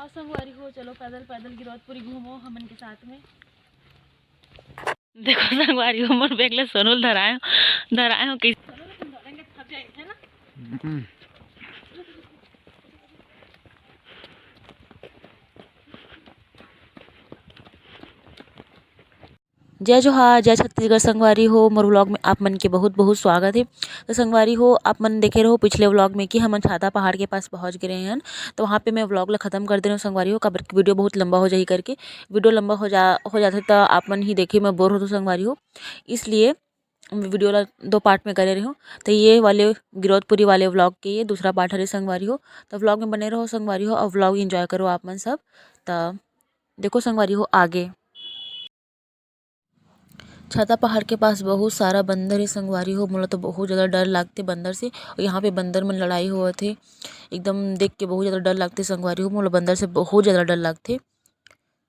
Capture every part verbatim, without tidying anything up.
संगवारी हो, चलो पैदल पैदल गिरौदपुरी घूमो हमन के साथ में। देखो संगवारी हो, मोर बैग ला सोनू ल धराए हो, धराए हो कइसे। जय जोहार, जय छत्तीसगढ़ संगवारी हो, मोर व्लॉग में आप मन के बहुत बहुत स्वागत है। तो संगवारी हो, आप मन देखे रहो पिछले व्लॉग में कि हमन छाता पहाड़ के पास पहुंच गए हन। तो वहाँ पे मैं व्लॉग ला खत्म कर दे रहे हूँ संगवारी हो, काबर कि वीडियो बहुत लंबा हो जाही करके। वीडियो लंबा हो जा हो जाथे तो आप मन ही देखे में बोर होथो संगवारी हो, इसलिए वीडियो ला दो पार्ट में करे रहे हूँ। तो ये वाले गिरौदपुरी वाले व्लॉग के ये दूसरा पार्ट हरे संगवारी हो। तो व्लॉग में बने रहो संगवारी हो, और व्लॉग एंजॉय करो आप मन सब। तो देखो संगवारी हो आगे। छाता पहाड़ के पास बहुत सारा बंदर है संगवारी हो। मोला तो बहुत ज़्यादा डर लागथे बंदर से। और यहाँ पे बंदर मन लड़ाई होवत हे, एकदम देख के बहुत ज़्यादा डर लागथे संगवारी हो। मोला बंदर से बहुत ज़्यादा डर लागथे।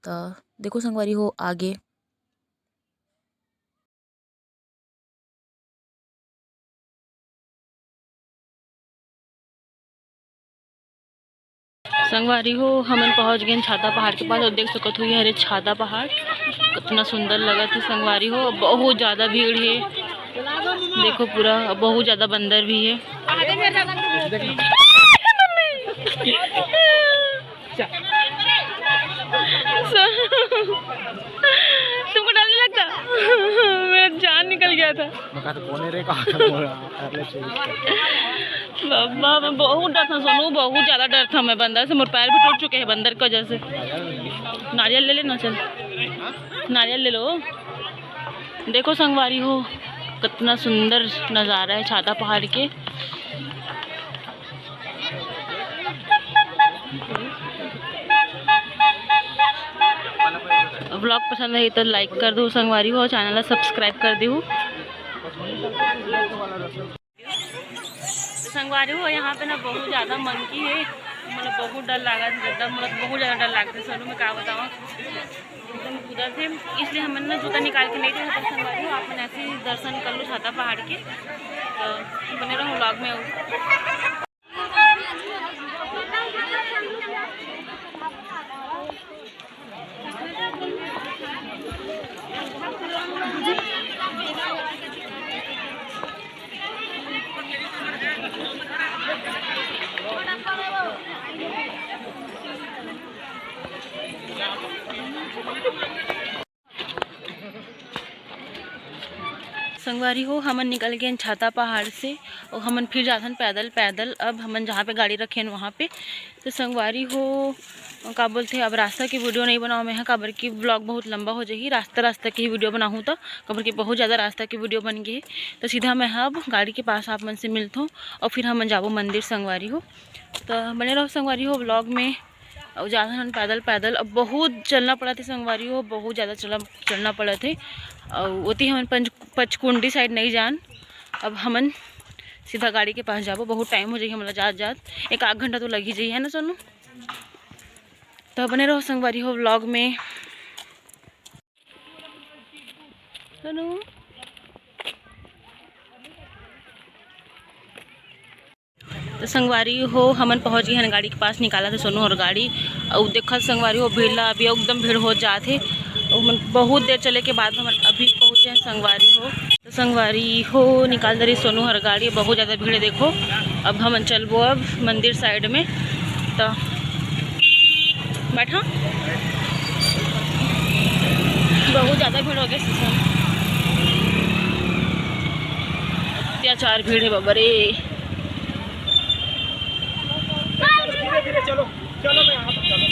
तो देखो संगवारी हो आगे। संगवारी हो, हमन पहुंच गए छाता पहाड़ के पास। और देख सकत हो, ये हरे छाता पहाड़, कितना सुंदर लगत है संगवारी हो। बहुत ज़्यादा भीड़ है, देखो पूरा, बहुत ज़्यादा बंदर भी है। तुमको डर नहीं लगता? मेरा जान निकल गया था। मैं कहा तो कौन है रे, कहा था बोला, कर ले चोरी। बाबा, मैं बहुत डर था सोनू, बहुत ज़्यादा डर था मैं बंदर से। मोर पैर भी टूट चुके हैं बंदर की वजह से। नारियल ले लेना, चल नारियल ले लो। देखो संगवारी हो, कितना सुंदर नज़ारा है छाता पहाड़ के। व्लॉग पसंद आही तो लाइक कर दो संगवारी हो, चैनल ला सब्सक्राइब कर दो। तो संगवारी हो, यहाँ पे ना बहुत ज़्यादा मंकी है, मतलब बहुत डर लगा था, एकदम मतलब बहुत ज़्यादा डर लगता है। चलो मैं क्या बताऊँ, एकदम उधर थे, इसलिए हमन ना जूता निकाल के नहीं थे। तो संगवारी हो, आप मन ऐसे ही दर्शन कर लो छाता पहाड़ के, तो बने रहो व्लॉग में। संगवारी हो, हमन निकल गए छाता पहाड़ से और हमन फिर जाथन पैदल, पैदल। अब हमन जहाँ पे गाड़ी रखे हैं वहाँ पे। तो संगवारी हो, का बोलते हैं, अब रास्ता की वीडियो नहीं बनाऊँ मैं, काबर की व्लॉग बहुत लंबा हो जाही। रास्ता, रास्ता की वीडियो बनाऊँ तो, काबर की बहुत ज़्यादा रास्ता की वीडियो बन गई। तो सीधा मैं अब गाड़ी के पास आप मन से मिलथों और फिर हमन जाबो मंदिर संगवारी हो। तो बने रहो संगवारी हो व्लॉग में। अउ जाथन पैदल, पैदल। अब बहुत चलना पड़त हे संगवारी हो, बहुत ज़्यादा चलना, चलना पड़त हे। अउ ओती हमन पंच-, पचकुंडी साइड नहीं जान, अब हमन सीधा गाड़ी के पास जाबो। बहुत टाइम हो जाही हमला जात जात, एक आध घंटा तो लग ही जाही, है ना सोनू? तो बने रहो संगवारी हो व्लॉग में। सोनू। तो संगवारी हो, हमन पहुंच गए हन गाड़ी के पास, निकालत हे सोनू हर गाड़ी। अउ देखत संगवारी हो, भीड़ ला अभी एकदम भीड़ हो जात हे। अउ हमन बहुत देर चले के बाद हमन अभी पहुंचे हन संगवारी हो। तो संगवारी हो, निकाल दे रही सोनू हर गाड़ी, बहुत ज़्यादा भीड़ है। देखो, अब हमन चलबो अब मंदिर साइड में। तो बैठा, बहुत ज़्यादा भीड़ हो गया। अत्याचार भीड़ है बाबा रे। धीरे धीरे चलो, चलो मैं यहाँ पर, चलो।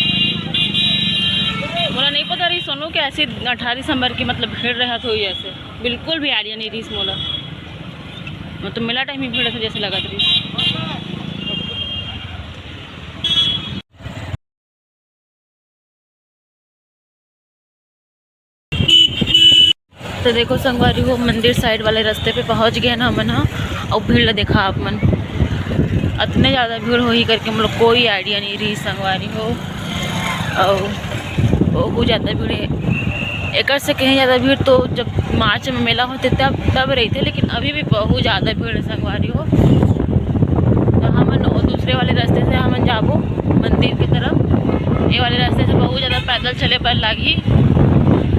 मोला नहीं पता रही सोनू के ऐसे अठारह दिसंबर की मतलब भीड़ रहत होही ऐसे, बिल्कुल भी आइडिया नहीं रही मोला। मतलब मेला टाइम ही भीड़ रहत जैसे लगत रही। तो देखो संगवारी हो, मंदिर साइड वाले रास्ते पे पहुंच गए ना हमन ह। अउ भीड़ ला देखा आप मन, अतने ज़्यादा भीड़ होही करके हम लोग कोई आइडिया नहीं रही संगवारी हो। अउ बहुत ज़्यादा भीड़ है, एकर से कहीं ज़्यादा भीड़ तो जब मार्च में मेला होते तब, तब रहते, लेकिन अभी भी बहुत ज़्यादा भीड़ है संगवारी हो। तो हमन वो दूसरे वाले रास्ते से हमन जाबो मंदिर की तरफ। ये वाले रास्ते से बहुत ज़्यादा पैदल चले बर लागही,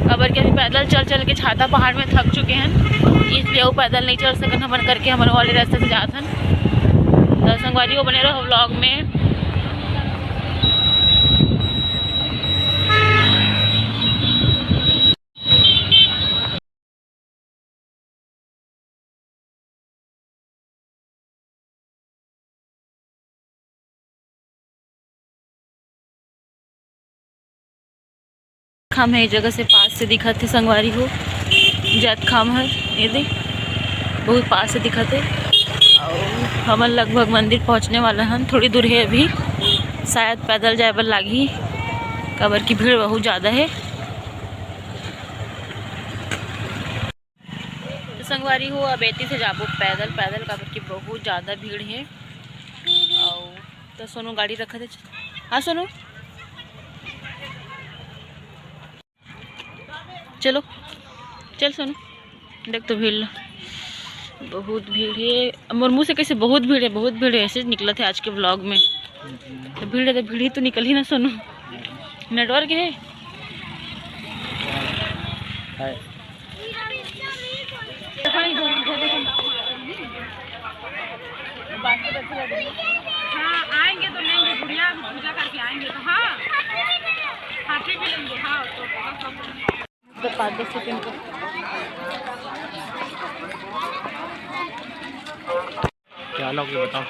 काबर कि अभी पैदल चल चल के छाता पहाड़ में थक चुके हैं, इसलिए वो पैदल नहीं चल सकन हमन करके हमन वाले रास्ते से जात हन। तो संगवारी हो, बने रहो व्लॉग में। खाम है, ये जगह से पास से दिखत हे संगवारी हो, जैत खाम है, ये दे बहुत पास से दिखत हे। और हमन लगभग मंदिर पहुंचने वाला हन, थोड़ी दूर है अभी, शायद पैदल जाए बर लागही, काबर की भीड़ बहुत ज़्यादा है। तो संगवारी हो, अब एती से जाबो पैदल, पैदल, काबर कि बहुत ज़्यादा भीड़ हे। अउ तो सोनू गाड़ी रखत हे। हाँ सोनू, चलो, चल सोनू, देख तो भीड़ ला, बहुत भीड़ हे। मोर मुँह से कैसे बहुत भीड़ हे, बहुत भीड़ हे, ऐसे निकलत हे आज के व्लॉग में। तो भीड़ हे तो भीड़ ही तो निकलही ना सोनू, नेटवर्क हे। हाय। हाँ, आएंगे तो लेंगे, गुड़िया अभी पूजा करके आएंगे तो। हाँ, हाथी भी लेंगे। हाँ, तो पाँच दस सेकंड का। क्या लोगे बताओ।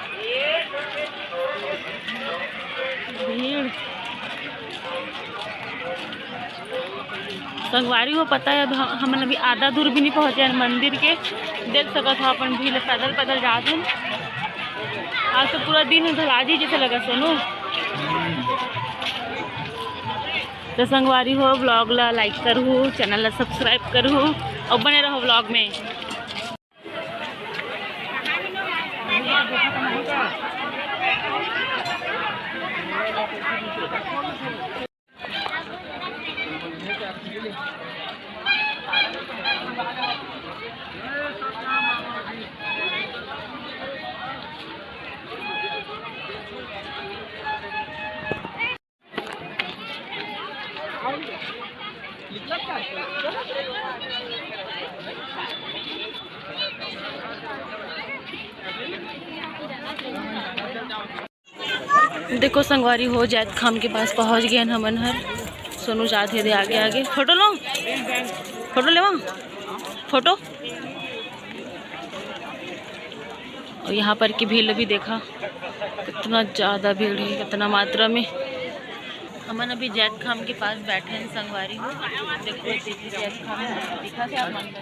भीड़। संगवारी हो, पता है, अब हम, हमन अभी आधा दूर भी नहीं पहुँचे हैं मंदिर के। देख सकत हो अपन भीड़, पैदल पैदल जात हन। आज तो पूरा दिन उधर आज ही जैसे लगा सोनू। तो संगवारी हो, व्लॉग ला लाइक करहु, चैनल ला सब्सक्राइब करहु और बने रहो व्लॉग में। देखो संगवारी हो, जैतखाम के पास पहुंच गए हन हमन हर। सोनू जात हे दे आगे आगे। फोटो लो, फोटो लेवा, फोटो। और यहाँ पर की भीड़ भी देखा, कितना ज़्यादा भीड़ है, कितना मात्रा में। हमन अभी जैतखाम के पास बैठे हैं संगवारी हो। देखो, देखो जैतखाम दिखा थे आप मन को।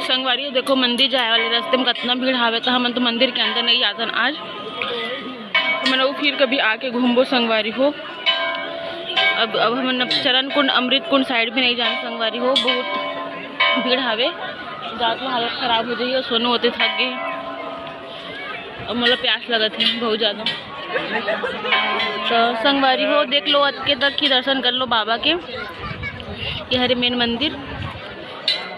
संगवारी हो, देखो मंदिर जाए वाले रास्ते में कितना भीड़ हावे, तो हमन तो मंदिर के अंदर नहीं जातन आज। हमन अउ फिर कभी आके घूमबो संगवारी हो। अब अब हमन अब चरण कुंड, अमृत कुंड साइड भी नहीं जान संगवारी हो, बहुत भीड़ हावे। जात में हालत खराब हो जाही और सोनू होते थक गए। अब मोला प्यास लगत है बहुत ज़्यादा। तो संगवारी हो, देख लो, अतके तक ही दर्शन कर लो बाबा के। ये हरे मेन मंदिर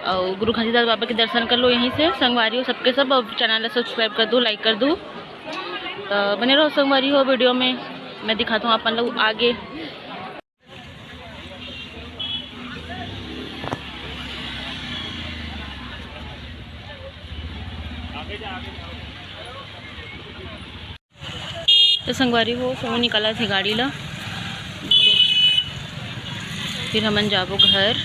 और गुरु घासीदास बाबा के दर्शन कर लो यहीं से। संगवारी हो सबके सब, और चैनल ला सब्सक्राइब कर दो, लाइक कर दो। तो बने रहो संगवारी हो वीडियो में, मैं दिखाता हूँ अपन लोग आगे। तो संगवारी हो, सोनू निकालत हे गाड़ी ला, फिर हमन जाबो घर।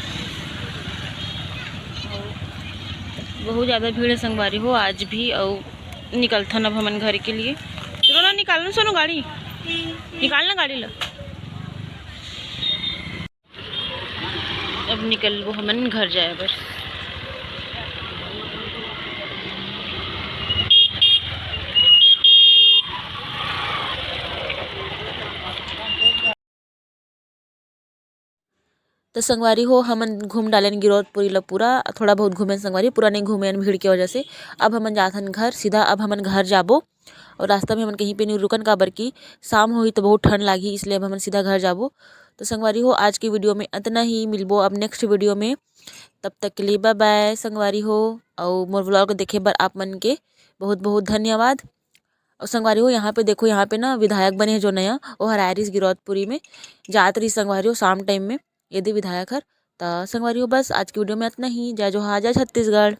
बहुत ज़्यादा भीड़ है संगवारी हो आज भी, और निकलथन अब हमन घर के लिए। चलो ना, निकाल ना सोनू गाड़ी, निकाल ना गाड़ी ला। अब निकलबो हमन घर जाए बर। तो संगवारी हो, हमन घूम डालेन गिरौदपुरी ला पूरा, थोड़ा बहुत घूमेन संगवारी, पूरा नहीं घूमेन भीड़ के वजह से। अब हमन जाथन घर सीधा, अब हमन घर जाबो। और रास्ता में हमन कहीं पे नहीं रुकन, काबर कि शाम होही तो बहुत ठंड लागही, इसलिए अब हमन सीधा घर जाबो। तो संगवारी हो, आज की वीडियो में इतना ही, मिलबो अब नेक्स्ट वीडियो में। तब तक के लिए बाय बाय संगवारी हो, और मोर व्लॉग देखे बर आप मन के बहुत बहुत धन्यवाद। और संगवारी हो, यहाँ पे देखो, यहाँ पे ना विधायक बने हैं जो नया, वो हर आए रहिस गिरौदपुरी में, जात रहिस संगवारी हो शाम टाइम में, ये दे विधायक हर। त संगवारी हो, बस आज की वीडियो में इतना ही। जय जोहार, जय छत्तीसगढ़।